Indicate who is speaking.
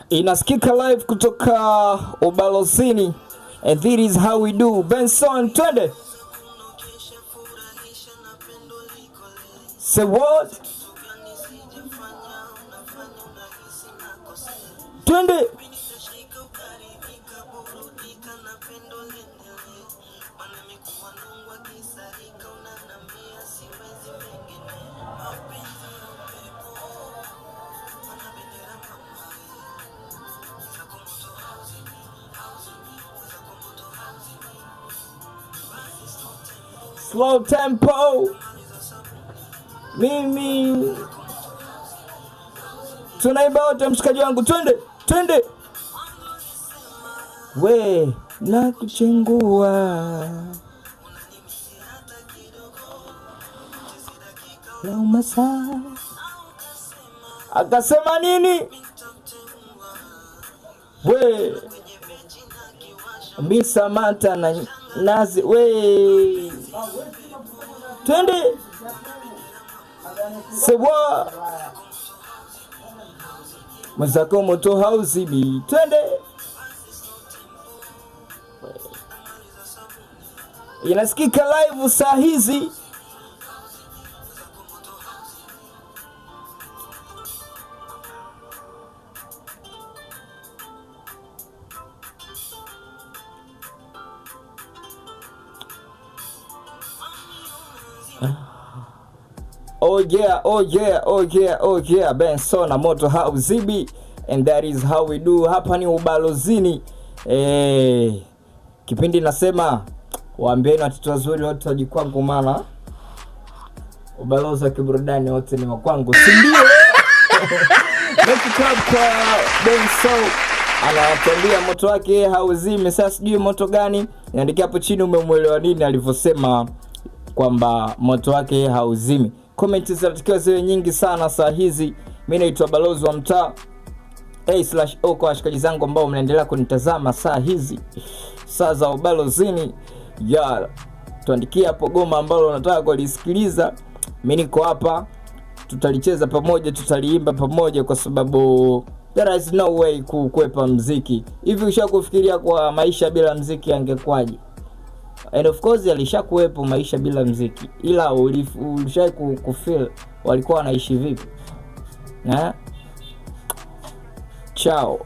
Speaker 1: Inasikika live kutoka Ubalozini, and this is how we do. Benson, twende. Say what? Twende. Slow tempo. Mimi tunaimba wote, mshikaji wangu, twende twende. We na kuchengua lauma saa akasema nini? We mi Samantha na nazi we twende sewa mwenzako moto hauzimi, twende. Inasikika live saa hizi. Oh yeah, oh yeah, oh yeah, oh yeah. Benson na moto hauzibi, and that is how we do. Hapa ni Ubalozini. Kipindi nasema waambieni watoto wazuri wote waje kwangu, maana ubalozi wa kiburudani wote ni wa kwangu, si ndio? Make club kwa Benson anatuambia moto wake hauzimi. Sasa sijui moto gani, niandikia hapo chini umemwelewa nini alivyosema kwamba moto wake hauzimi. Comment zinatakiwa ziwe nyingi sana saa hizi. Mimi naitwa Balozi wa Mtaa A/O kwa washikaji zangu ambao mnaendelea kunitazama saa hizi, saa za ubalozini ya tuandikie hapo goma ambalo unataka kulisikiliza. Mimi niko hapa, tutalicheza pamoja, tutaliimba pamoja, kwa sababu there is no way kukwepa mziki. Hivi ushakufikiria kwa maisha bila mziki angekwaje? And of course alishakuwepo maisha bila mziki, ila ulishai kufeel walikuwa wanaishi vipi? Na ciao.